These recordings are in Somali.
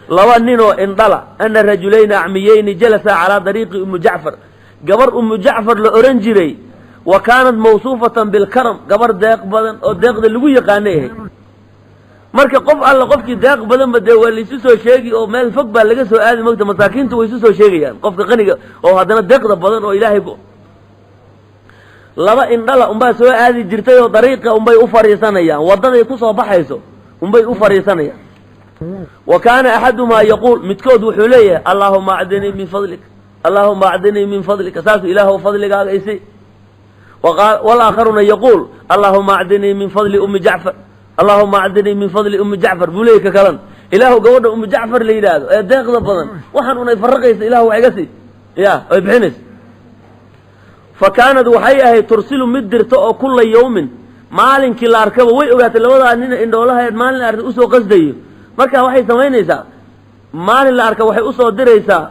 Laba ninoo indhala, ana rajulayni acmiyeyni jalasaa calaa dariiqi Ummu Jacfar, gabar Ummu Jacfar la ohan jiray. Wa kaanat mawsuufatan bilkaram, gabar deeq badan oo deeqda lagu yaqaanay ahayd. Marka qof alla qofkii deeq badanba dee waa laisu soo sheegi oo meel fog baa laga soo aadi mogta. Masaakiintu way isu soo sheegayaan qofka qaniga oo haddana deeqda badan oo Ilaahay ku. Laba indhala unbaa soo aadi jirtay oo dariiqa unbay u fariisanayaan, waddaday kusoo baxayso unbay u fariisanayaan. Wa kaana axadumaa yaquul, midkood wuxuu leeyahay: "Allaahuma acdinii min fadlika, Allaahuma acdinii min fadlika." Saasuu, "Ilaahow, fadligaaga isi." Walaakharuna yaquul: "Allaahuma acdinii min fadli Ummi Jacfar, Allahuma acdinii min fadli Ummi Jacfar," buu leeyay ka kalan. "Ilaahu, gabadha Ummu Jacfar la yidhaahdo ee deeqda badan, waxaan unay faraqaysa, Ilahu wax iga sii." Ya ay bixinaysa. Fa kaanad waxay ahayd tursilu mid dirto oo kulla yawmin, maalinkii la arkaba way ogaatay labadaa nin indhoolaha maalin la arkay usoo qasdayo. Marka waxay samaynaysaa, maalin la arka waxay usoo diraysaa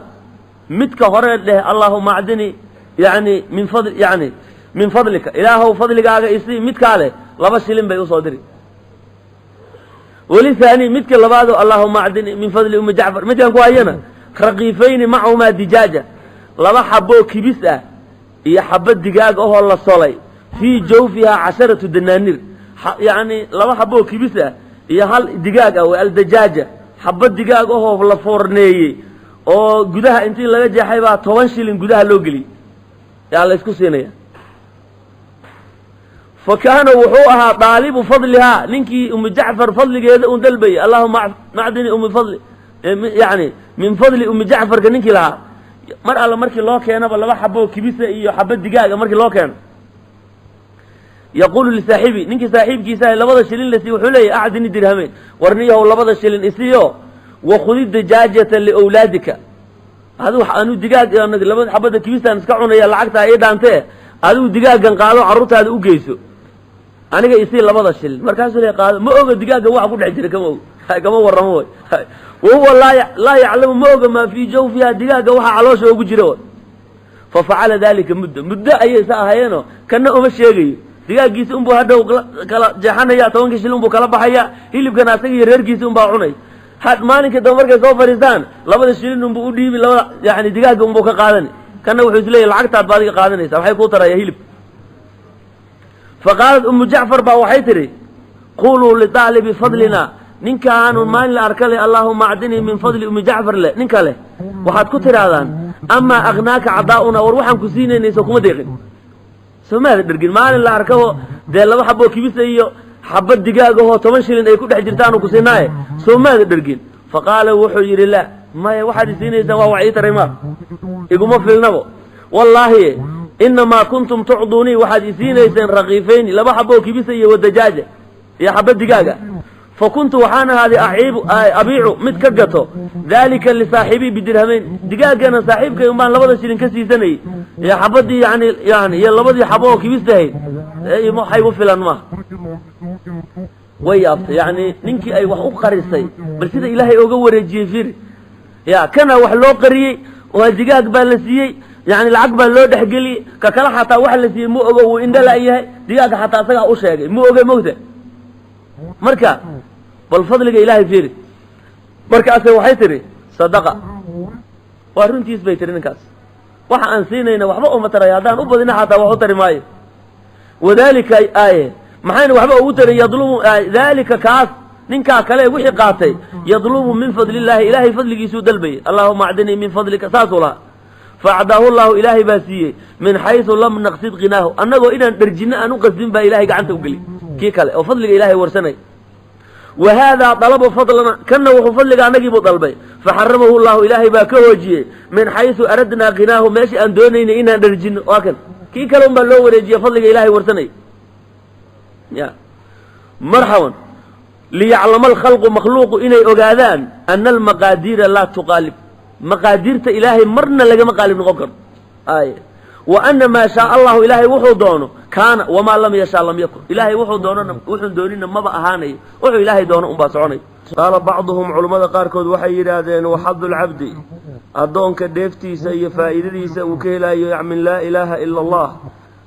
midka hore dheh: "Allaahuma acdinii yani min fadl, yani min fadlika, Ilaahow, fadligaaga isii." Midkaa leh 2 shilin bay usoo diri. Weli haani, midka labaado, "Allaahuma acdinii min fadli Ummi Jacfar," midkan ku hayana raqiifayni macahumaa dijaaja, laba xaboo kibis ah iyo xabo digaag ahoo la solay, fii jawfihaa 10 danaaniir. Yacni laba xaboo kibis ah iyo hal digaag ah, aldajaaja, xabo digaag ahoo la foorneeyey oo gudaha intii laga jeexay baa 10 shilin gudaha loo geliyey, yaa la isku siinaya. Fa kaana wuxuu ahaa daalibu fadlihaa, ninkii Umu Jacfar fadligeeda un dalbayay, "Allahuma acdini umi fadli, yani min fadli Ummi Jacfarka," ninkii lahaa, mar alla markii loo keenaba laba xaboo kibisa iyo xabo digaaga markii loo keeno, yaquulu lisaaxibi, ninkii saaxiibkiisa labada shilin la siiy, wuxuu leeyahy: "Acdini dirhameyn, warniyahow, labada shilin isiiyo, wakhudi dajaajata liwlaadika." Adigu anu digaag labada xabada kibistaan iska cunaya, lacagtaa ii dhaantee, adigu digaaggan qaado, carruurtaada u geyso, aniga isii labada shilin. Markaasuu le qaado. Ma oga digaagga waxa ku dhex jira, kama og, kama warramo. Way wahuwa laa yaclamu, ma oga maa fii jawfiha, digaagga waxa caloosha ugu jira. Fa facala dalika muddo, muddo ayay sa ahayeenoo kana uma sheegayo. Digaaggiisi unbuu hadhow kala jeexanaya, 10kii shilin unbuu kala baxaya, hilibkana asaga iyo reerkiisi unbaa cunay. Maalinka dambe markay soo fadhiistaan, labada shilin unbuu u dhiibi, labada yani digaagga unbuu ka qaadani. Kana wuxuu isleeyahy: "Lacagtaad ba adiga qaadanaysa, waxay kuu taraya hilib?" Fa qaalat Ummu Jacfar baa waxay tidhi: "Quluu lidaalibi fadlina," ninkaanu maalin la arka leh, "Allaahuma acdinii min fadli Ummi Jacfar" leh, ninka leh waxaad ku tidhaahdaan: "Amaa agnaaka cadaa'una?" War waxaan ku siinaynayso kuma deeqin? Soo maada dhergin? Maalin la arkabo dee laba xaboo kibisa iyo xabad digaag ahoo 10 shilin ay ku dhex jirtaanu ku siinaaye, soo maada dhergin? Fa qaala, wuxuu yidhi: "Laa, maya, waxaad isiinaysaan waa wax ii taray maa, iguma filnabo. Wallaahi, inamaa kuntum tucduunii, waxaad isiinayseen raqiifayni, laba xaboo kibisa iyo wadajaaja iyo xabad digaaga. Fa kuntu waxaan ahaaday aciibu abiicu, mid ka gato daalika lisaaxibii bidirhamayn. Digaaggana saaxiibkay unbaan labada shilin ka siisanayay iyo xabadii yani iyo labadii xabo oo kibistahayd. Waxa igu filan maaha." Way yaabtay, yani ninkii ay wax u qarisay, bal sida Ilaahay oga wareejiyey fiiri. Ya kana wax loo qariyey waa digaag baa la siiyey, yani lacag baa loo dhexgeliyey. Ka kale xataa wax la siiyey ma ogo, wuu indhala yahay. Digaagga xataa isagaa u sheegay, ma oge mogta. Marka bal fadliga Ilaahay fiiri. Markaase waxay tidhi: "Sadaqa, waa runtiis," bay tihi. "Ninkaas waxa aan siinayna waxba uma tarayo, haddaan u badina xataa wax u tari maayo. Wadalika aaye maxayna waxba ugu tarin? Yadlubu daalika, kaas ninkaa kale wixii qaatay, yadlubu min fadli illaahi, Ilaahay fadligiisuu dalbayay. Allahuma acdinii min fadlika, saasuu lahaa. Faacdaahu Llahu, Ilaahay baa siiyey, min xaysu lam naqsid qinaahu, annagoo inaan dherjinno aan u qasdin baa Ilahay gacanta u geliyay kii kale oo fadliga Ilahay warsanay. Wa haadaa dalaba fadlana, kanna wuxuu fadliga annagiibuu dalbay. Faxaramahu Llahu, Ilaahay baa ka hoojiyey, min xaysu aradnaa qinaahu, meeshii aan doonaynay inaan dherjinno. Waa kan kii kale un baa loo wareejiye fadliga Ilahay warsanay. Ya marxaban, liyaclama alkhalqu, makhluuqu inay ogaadaan, ana almaqaadiira laa tuqaalib, maqaadiirta Ilaahay marna lagama qaalib noqon karo. Ay wa ana maa shaa Allahu, Ilaahay wuxuu doono, kaana, wamaa lam yashaa lam yakun. Ilaahay wuxuu doonona, wuxuun doonina maba ahaanayo. Wuxuu Ilaahay doono unbaa soconay. Qaala bacduhum, culummada qaarkood waxay yidhaahdeen: waxadu lcabdi, addoonka dheeftiisa iyo faa'iidadiisa uu ka helayo min laa ilaaha ila Allah,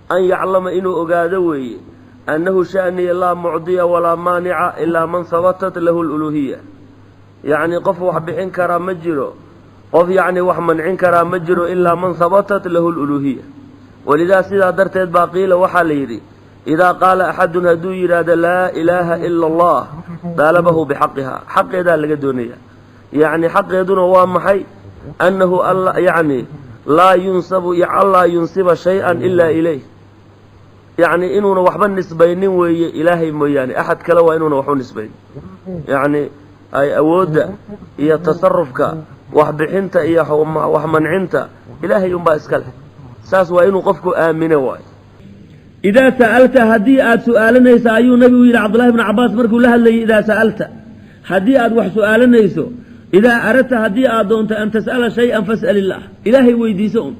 an yaclama, inuu ogaado weeye, annahu sha'niya laa mucdiya walaa maanica ilaa man habatat lahu luluhiya. Yacni qof wax bixin karaa ma jiro, qof yacni wax mancin karaa ma jiro, ilaa man habatat lahu luluuhiya. Walidaa sidaa darteed baa qiila waxaa la yidhi: idaa qaala axadun, hadduu yidhaahdo laa ilaaha ila allah, daalabahu bixaqiha, xaqeedaa laga doonaya. Yacni xaqeeduna waa maxay? Annahu yacni laa yunsabu, anlaa yunsiba shay-an ilaa ilayh, yacni inuuna waxba nisbaynin weeye ilaahay mooyaane axad kale, waa inuuna wax u nisbayn. Yacni ay awoodda iyo tasarufka, waxbixinta iyo wax mancinta ilaahay unbaa iska leh, saas waa inuu qofku aamino waayo. Idaa sa'alta, haddii aad su'aalanayso, ayuu nabigu yidhi Cabdullahi bnu Cabaas markuu la hadlayay, idaa sa'alta, haddii aad wax su'aalanayso, idaa aradta, haddii aad doonto, an tas'ala shay-an, fas'al illaah, ilaahay weydiiso un,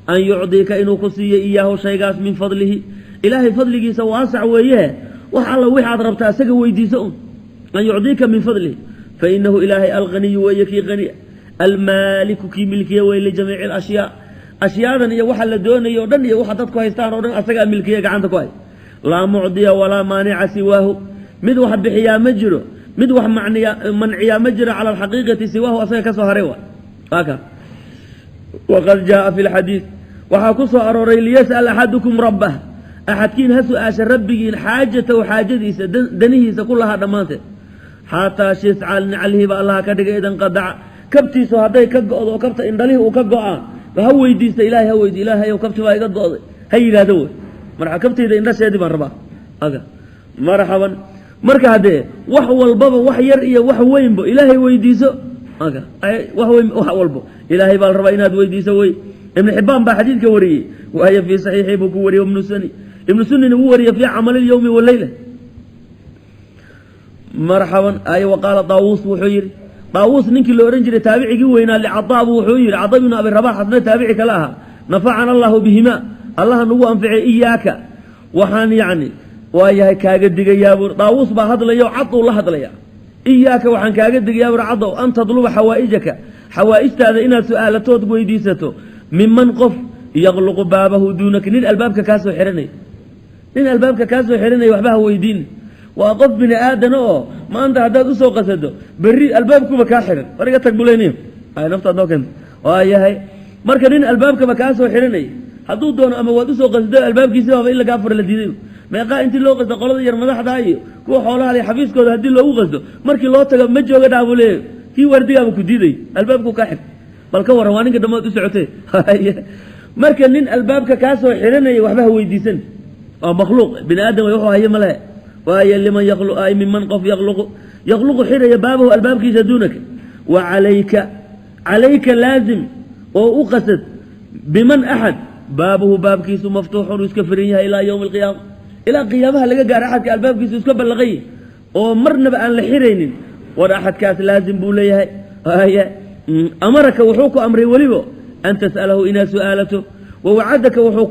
an yucdika, inuu ku siiyo, iyaahu, shaygaas, min fadlihi, ilaahay fadligiisa waasac weeye. Wax alla wixaad rabtaa isaga weydiiso un, an yucdiika min fadlihi, fainahu ilaahay alghaniyu weeye, kii qaniya, almaaliku, kii milkiya weye, lijamiici alashyaa, ashyaadan iyo waxa la doonayo o dhan iyo waxa dadku haystaan o dhan asagaa milkiya, gacanta ku hay. Laa mucdiya walaa maanica siwaahu, mid wax bixiyaa ma jiro, mid wax macniya manciyaa ma jiro, cala alxaqiiqati, siwaahu, asaga ka soo haray. Waa ka waqad jaaa fi lxadiid, waxaa ku soo arooray: liyas'al axadukum rabbah, axadkiin ha su-aasha rabbigiin, xaajatahu, xaajadiisa, danihiisa ku lahaa dhammaanteed, xataa shisca naclihi ba allaha ka dhigay idan qadaca, kabtiisu hadday ka go'do oo kabta indhalihii uu ka go'aan ha weydiista ilahay, ha weydi, ilaahay ow, kabti baa iga go'day ha yidhaahdo wey. Marka kabtayda indhasheedii baan rabaa aga. Marxaban. Marka haddee wax walbaba, wax yar iyo wax weynbo, ilaahay weydiiso. Aga wax weyn, wax walbo ilaahay baa la rabaa inaad weydiiso wey. Ibnu Xibbaan baa xadiidka wariyey, waayo fii saxiixii buu ku wariyey, ibnu suni, ibnu sunina wuu wariyey fii camali lyawmi waleyla. Marxaban. Ay wa qaala Daawuus, wuxuu yidhi Daawuus, ninkii la odhan jiray, taabicigii weynaa, licadaa buu wuxuu yidhi, Cada binu Abi Rabax, asna taabici kale ahaa: nafacana allahu bihima, allaha nagu anficay, iyaaka, waxaan yacni waa yahay kaaga digayaa buur. Daawuus baa hadlayo, cad uu la hadlaya. Iyaaka, waxaan kaaga digayaa buur Cadow, an tadluba xawaa'ijaka, xawaa'ijtaada inaad su'aalatood weydiisato, miman, qof, yaqluqu baabahu duunaka, nin albaabka kaa soo xihanaya, nin albaabka kaa soo xihanaya waxba ha weydiin. Waa qof bini aadana oo maanta haddaad usoo qasado berri albaabkuba kaa xihan, war iga tag buleyniyo ay naftaad noo keenta waa yahay. Marka nin albaabkaba kaa soo xihanaya hadduu doono, ama waad usoo qasado albaabkiisi baaba in lagaa fura la diiday. Meeqaa intii loo qasto qolada yar madaxdaa iyo kuwa xoolaha le xafiiskooda, haddii loogu qasto, markii loo tago ma jooga dhaa buu leeyahy, kii waardigaaba ku diiday, albaabku kaa xir. Bal ka warran, waa ninka dhammaad u socotee. Marka nin albaabka kaa soo xihanaya waxba ha weydiisan, waa makhluuq bini aadam way, wuxuu haye ma lehe. Waayo liman yaqlu, ay miman, qof, yaqluqu, yaqluqu, xiraya, baabahu, albaabkiisa, duunaka. Wa calayka, calayka laazim oo u qasad, biman, axad, baabuhu, baabkiisu, maftuuxun, uu iska firan yahay, ilaa yowmi alqiyaama, ilaa qiyaamaha laga gaaro, axadka albaabkiisu iska ballaqay oo marnaba aan la xiraynin. War axadkaas laazim buu leeyahay. Haya amaraka, wuxuu ku amray weliba, an tas'alahu, inaad su'aalato, wawacadaka, wuxuu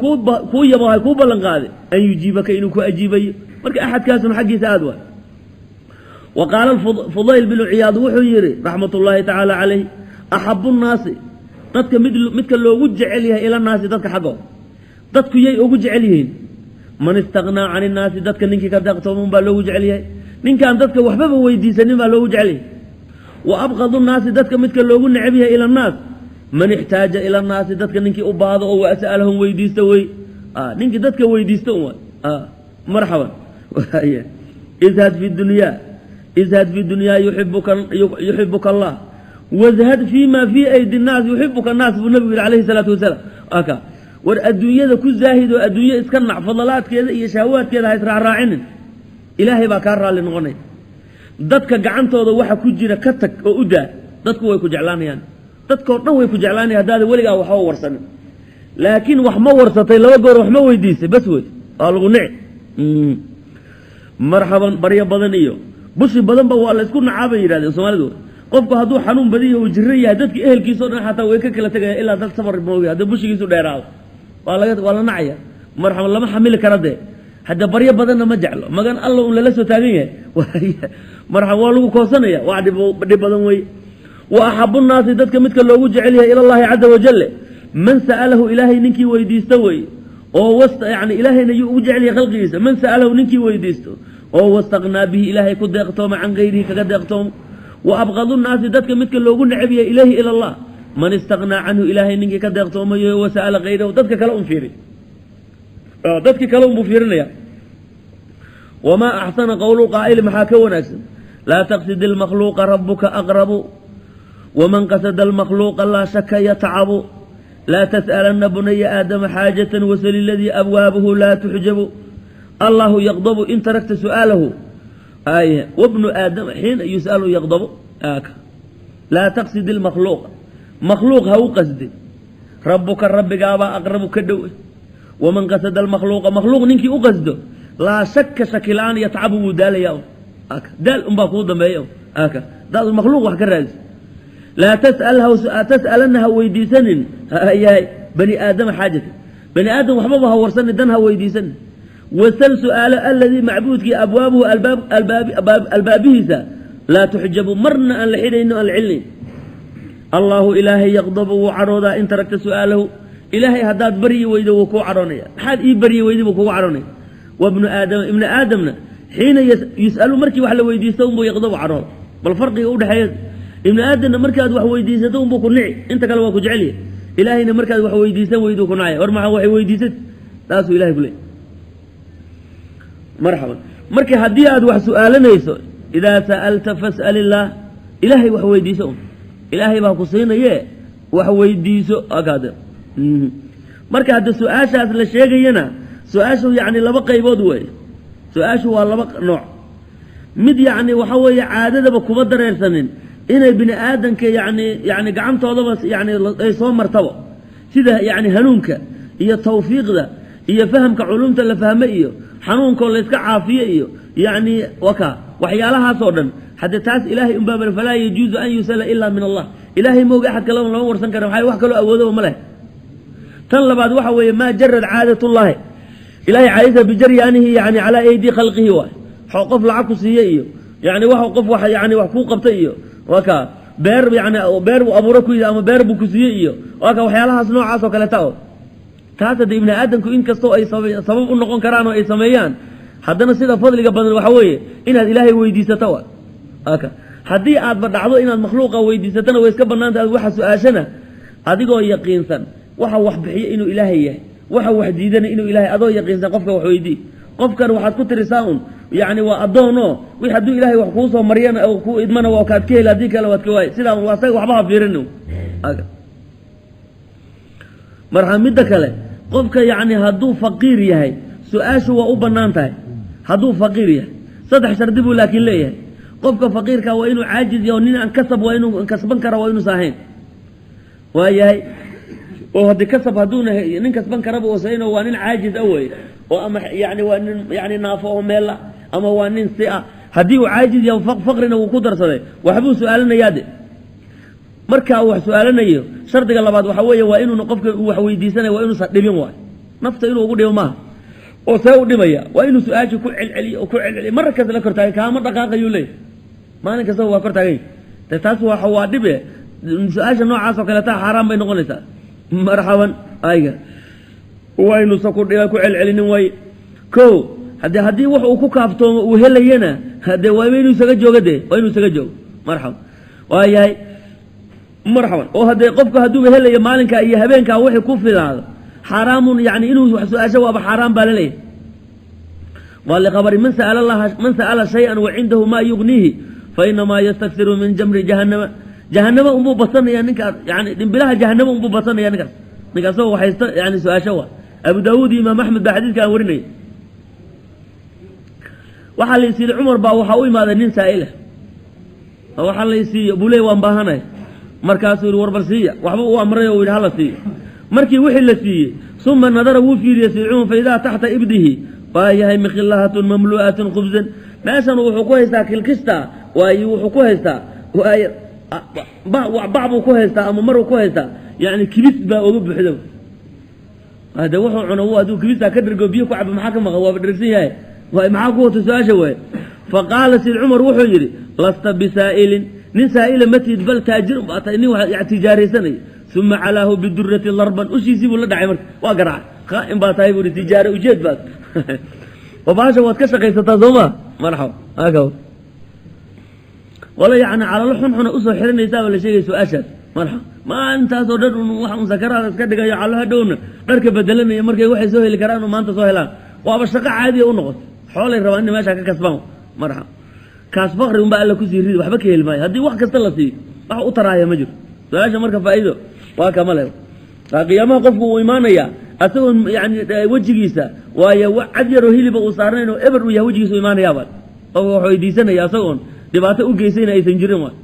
kuu yabohay, kuu ballan qaaday, an yujiibaka, inuu ku ajiibayo. Marka axadkaasuna xaggiisa aad waay. Wa qaala Fudayl binu Ciyaad, wuxuu yidhi raxmat ullaahi tacaala calayh: axabu nnaasi, dadka mid midka loogu jecel yahay, ila naasi, dadka xaggooda, dadku yay ugu jecel yihiin? Man istaqnaa can innaasi, dadka ninkii ka deeqtooman baa loogu jecel yahay, ninkaan dadka waxbaba weydiisanin baa loogu jecel yahay. Wa abqadu nnaasi, dadka midka loogu neceb yahay, ila annaas, man ixtaaja ila annaasi, dadka ninkii u baahdo oo wasa'alahum, weydiista wey, ninkii dadka weydiista un waay. Marxaban. Izhad fi dunyaa, izhad fi dunyaa yuxibuka, yuxibuka allah, wazhad fi ma fii aydi nnaas yuxibuka annaas, buu nabigu yidhi calayhi salaatu wasalaam. Aka war adduunyada ku zaahid oo adduunye iska nac, fadalaadkeeda iyo shahawaadkeeda ha israacraacinin, ilaahay baa kaa raalli noqonaya. Dadka gacantooda waxa ku jira ka tag oo u daa, dadku way ku jeclaanayaan, dadkao dhan way ku jeclaanaya haddaada weligaa waxba warsanin. Laakiin wax ma warsatay, laba goor wax ma weydiisay, bas wey, waa lagu nici. Marxaban. Baryo badan iyo bushi badanba waa la isku nacaa bay yidhahdeen soomaalidu. Qofku hadduu xanuun badiyo uu jiro yahay, dadka ehelkiisa o dhan xataa way ka kala tegaya, ilaa dad safar moogi. Haddii bushigiisu dheeraado waa laga, waa la nacaya. Marxaban. Lama xamili kara dee, hadda baryo badanna ma jeclo, magan alla un lala soo taagan yahay. Marxaban, waa lagu koosanaya, waa dhib badan wey. Wa axabu nnaasi, dadka midka loogu jecel yahay, ilallahi caza wajal, man sa'alahu, ilaahay ninkii weydiista wey, oo wasta, yani ilaahayna yuu ugu jecel yahay khalqigiisa? Man sa'alahu, ninkii weydiisto oo wastaqnaa bihi, ilaahay ku deeqtooma, can gayrihi kaga deeqtoomo. Wa abqadu nnaasi, dadka midka loogu necab yahay, ilayhi ila allah, man istaqnaa canhu, ilaahay ninkii ka deeqtoomayo, wasa'ala kayrahu, dadka kale un fiiri, dadkii kale unbuu fiirinaya. Wamaa axsana qowlu qaa'ili, maxaa ka wanaagsan? Laa taqsid ilmakhluuqa, rabuka aqrabu, waman qasada almakhluuqa laa shaka yatcabu. Laa tas'alanna bunaya aadama xaajatan, wasal iladii abwaabuhu laa tuxjabu. Allahu yaqdabu in tarakta su'aalahu, wabnu aadama xiina yus'alu yaqdabu. Laa taqsid ilmakhluuqa, makhluuq ha u qasdin, rabbuka rabbigaabaa aqrabu ka dhow. Waman qasada almakhluuqa, makhluuq ninkii u qasdo, laa shaka, shaki la-aan, yatcabu, wuu daalayaa, daal unbaa kuu dambeeya hadaad makhluuq wax ka raadiso. Laa tas'alanna, ha weydiisanin yahay bani aadama xaajata, bani aadam waxbaba ha warsanin, dan ha weydiisanin. Wasal, su'aalo, aladii macbuudkii, abwaabuhu albaabihiisa, laa tuxjabu, marna aan la xidhayno, aan la celinayn. Allaahu ilaahay yaqdabu, wuu cadhoodaa, in tarakta su'aalahu, ilaahay haddaad baryi weydo wuu kuu cadhoonaya. Maxaad ii baryi weyday buu kugu cadhoonaya. Wabnu aadama, ibnu aadamna, xiina yus'alu, markii wax la weydiisto unbuu yaqdabu cadhooda. Bal farqiga udhexeeya: ibnu aadamna markaad wax weydiisato unbuu ku nici, inta kale waa ku jecelyahay. Ilaahayna markaad wax weydiisan weyduu ku nacaya. War maxaa waxay weydiisat? Taasuu ilahay ku leeyay. Marxaban. Marka haddii aad wax su'aalanayso, idaa sa'alta fas'al illaah, ilaahay wax weydiiso un, ilaahay baa ku siinaye wax weydiiso akaade. Marka hadda su-aashaas la sheegayana, su-aashu yacni laba qaybood weeye. Su-aashu waa laba nooc. Mid yacni waxa weeye caadadaba kuma dareersanin inay bini aadamka yani gacantoodaba yani ay soo martaba, sida yani hanuunka iyo tawfiiqda iyo fahamka culumta la fahme iyo xanuunkoo layska caafiye iyo yani waka waxyaalahaasoo dhan. Hadde taas ilaahay unbaaba, falaa yajuuzu an yusala ilaa min Allah, ilaahay mooga axad kaleba lama warsan kara, maxay wax kaloo awoodaba ma leh. Tan labaad waxa weeye maa jarad caadatullaahi, ilahay caadadiisa bijaryaanihi yani calaa aydi khalqihi, waay qof lacag ku siiye iyo yani wax qof wax yani wax kuu qabtay iyo waa ka beer, yani beer buu abuuro ku yidhi ama beer buu ku siiyey iyo waa ka waxyaalahaas noocaas oo kaleeta. O taas hadde ibni aadamku inkastoo ay sabab u noqon karaan oo ay sameeyaan, haddana sida fadliga badan waxa weeye inaad ilaahay weydiisato. Wa aka haddii aadba dhacdo inaad makhluuqa weydiisatana, way iska banaanta. Aad waxa su-aashana adigoo yaqiinsan waxa wax bixiyo inuu ilaahay yahay, waxa wax diidana inuu ilahay, adoo yaqiinsan qofka wax weydii. Qofkan waxaad ku tirisaa un yani waa addoon oo wix hadduu ilahay wax kuu soo mariyana oo kuu idmana waa kaad ka heli, haddii kale waad ka waay. Sidaa un asaga waxba ha fiirin. Marxa midda kale, qofka yacni hadduu faqiir yahay, su-aashu waa u bannaan tahay. Hadduu faqiir yahay, saddex shardi buu laakiin leeyahay. Qofka faqiirka waa inuu caajiz yaho, nin aan kasab waa inuu kasban kara, waa inuusa ahayn waa yahay. Oo haddii kasab hadduuna nin kasban karaba osayno, waa nin caajiz a wey, oo ama yani waa nin yani naafo oo meela ama waa nin si ah. Haddii uu caajiz yaho, faqrina wuu ku darsaday, waxbuu su-aalanayaa de. Markaa uu wax su-aalanayo, shardiga labaad waxa weeye waa inuuna qofka uu wax weydiisanaya waa inuusan dhibin. Waay nafta inuu ugu dhibo maaha. Oo see u dhibaya? Waa inuu su-aashii ku celceliyo oo ku celceliyo, mar kasta la kortaagay, kaama dhaqaaqayuu leeyahy, maalin kastaba waa kor taagay. De taas waa dhibe. Su-aasha noocaas oo kaleeta xaaraan bay noqonaysaa. Marxaban. Ayga waa inuusan ku ku celcelinin way ko. Haddii wax uu ku kaaftoomo uu helayana, hade waa inuu isaga joogo, de waa inuu isaga joogo. Marxaban, waa yahay. Marxaban. Oo haddee qofku hadduuba helayo maalinkaa iyo habeenkaa wixii ku filaado, xaaraamun yani inuu wax su-aasho waaba xaaraan baa laleeyahay. Waa likhabari man sa'ala llaha, man sa'ala shay-an wa cindahu maa yugniihi fainamaa yastaksiru min jamri jahannama. Jahanamo unbuu badsanaya ninkaas, yani dhimbilaha jahanamo unbuu badsanaya ninkaas. Ninka asagoo waxaysta yani su-aasho. Waa Abu Daawuud iyo Imaam Axmed baa xadiidkaan warinaya. Waxaa la is yidhi, Cumar baa waxaa u imaaday nin saa'ila, waxaa la isiiyo buu leey, waan baahanay. Markaasuu yidhi, warbal siiya. Waxba uu amray oo yidhi hala siiyo. Markii wixii la siiyey, suma nadara, wuu fiiriyey sayid, fa idaa taxta ibdihi, waa yahay, mikhilahatun mamlu'atun khubsan. Meeshan wuxuu ku haystaa kilkista, waayo wuxuu ku haystaa waay bac buu ku haystaa ama maruu ku haystaa, yani kibis baa oga buuxda. Hade wuxuu cuno hadduu kibistaa ka dhergo, biyo ku cabo, maxaa ka maqan? Waaba dhergsan yahay. Waay maxaa ku wata su-aasha? Waaye fa qaala sayid Cumar, wuxuu yidhi: lasta bisaa'ilin, nin saa'ila ma tihid, bal taajirun baa tahay, nin wax tijaaraysanaya. Uma calaahu bidurati larban, ushiisii buu la dhacay. Marka waa garaacay. Khaa'in baa tahay buu ihi, tijaare ujeed baad oo bahasha waad ka shaqaysataa, soo ma? Marxaba. Haka Wala yacni calalo xunxuna usoo xiranaysaaba la sheegay su-aashaas. Marxa ma intaasoo dhan un wax un sakaraada iska dhigayo, calo hadhowna dharka bedelanaya markay waxay soo heli karaan maanta soo helaan, waaba shaqo caadiya u noqoto. Xoolay rabaan inay meeshaa ka kasbaan. Marxa kaas faqri unbaa Alla kusii ridi, waxba ka heli maayo. Haddii wax kasta la siiyo, wax u taraaya ma jiro. Su-aasha marka faa'iido waa kama le. Qiyaamaha qofku uu imaanayaa asagoo yani wejigiisa waayo cad yaroo hiliba uu saarnayn oo eber uu yahay wejigiisa u imaanayaaba. Qofka wax weydiisanaya asagoon dhibaato u geysayna aysan jirin. Waay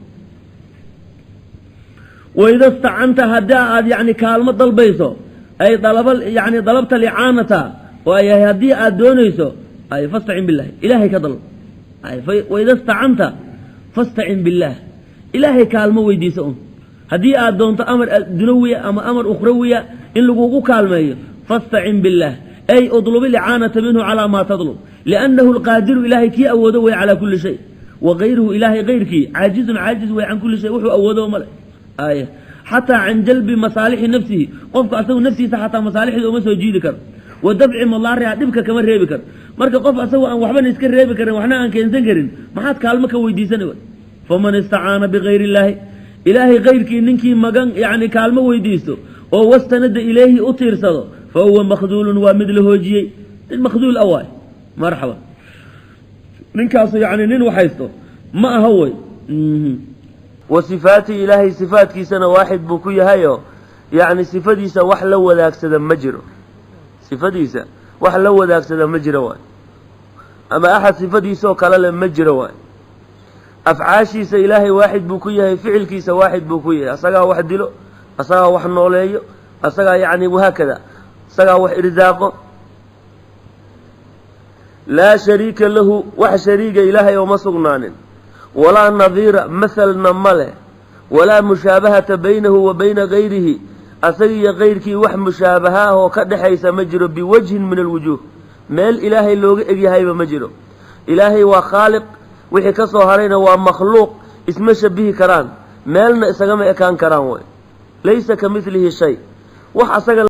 waida stacanta, haddii aad yani kaalmo dalbayso, ay dalaba yani dalabta licaanata, waayahay, haddii aad doonayso, ay fastacin billahi, Ilaahay ka dalb. Waida stacanta fastacin billaah, Ilaahay kaalmo weydiisa un. Haddii aad doonto amar dunawiya ama amar ukhrawiya in lagugu kaalmeeyo, fastacin billaah, ay udlub ilicaanata minhu calaa maa tadlub, liannahu alqaadiru, Ilaahay kii awoodo wey, calaa kulli shay, wa gayruhu, Ilaahay kayrkii, caajizun, caajiz wey, can kulli shay, wuxuu awoodo male ay, xataa can jalbi masaalixi nafsihi, qofku asagu naftiisa xataa masaalixda uma soo jiidi karo, wa dafci madaariha, dhibka kama reebi karo. Marka qof asagu aan waxbana iska reebi karin, waxna aan keensan karin, maxaad kaalmo ka weydiisanay? Faman istacaana bigayri illaahi, Ilaahay kayrkii ninkii magan yani kaalmo weydiisto oo wastanada ilayhi u tiirsado, fa huwa makhduulun, waa mid la hoojiyey, nin makhduul a waay. Marxaba, ninkaasu yani nin waxhaysto ma aha wey. Wa sifaatihi, Ilaahay sifaatkiisana waaxid buu ku yahayo, yacni sifadiisa wax la wadaagsada ma jiro. Sifadiisa wax la wadaagsada ma jiro waay, ama axad sifadiisoo kale le ma jiro waay. Afcaashiisa Ilaahay waaxid buu ku yahay, ficilkiisa waaxid buu ku yahay. Asagaa wax dilo, asagaa wax nooleeyo, asagaa yacni wahaakada, asagaa wax irsaaqo. Laa shariika lahu, wax shariiga Ilaahay ooma sugnaanin, walaa nadiira, mahalna ma leh, walaa mushaabahata baynahu wa bayna gayrihi, asaga iyo kayrkii wax mushaabaha ah oo ka dhexaysa ma jiro, biwajhin min alwujuuh, meel Ilaahay looga egyahayba ma jiro. Ilaahay waa khaaliq, wixii ka soo harayna waa makhluuq, isma shabihi karaan, meelna isagama ekaan karaan. Way laysa ka milihi shay, wax asaga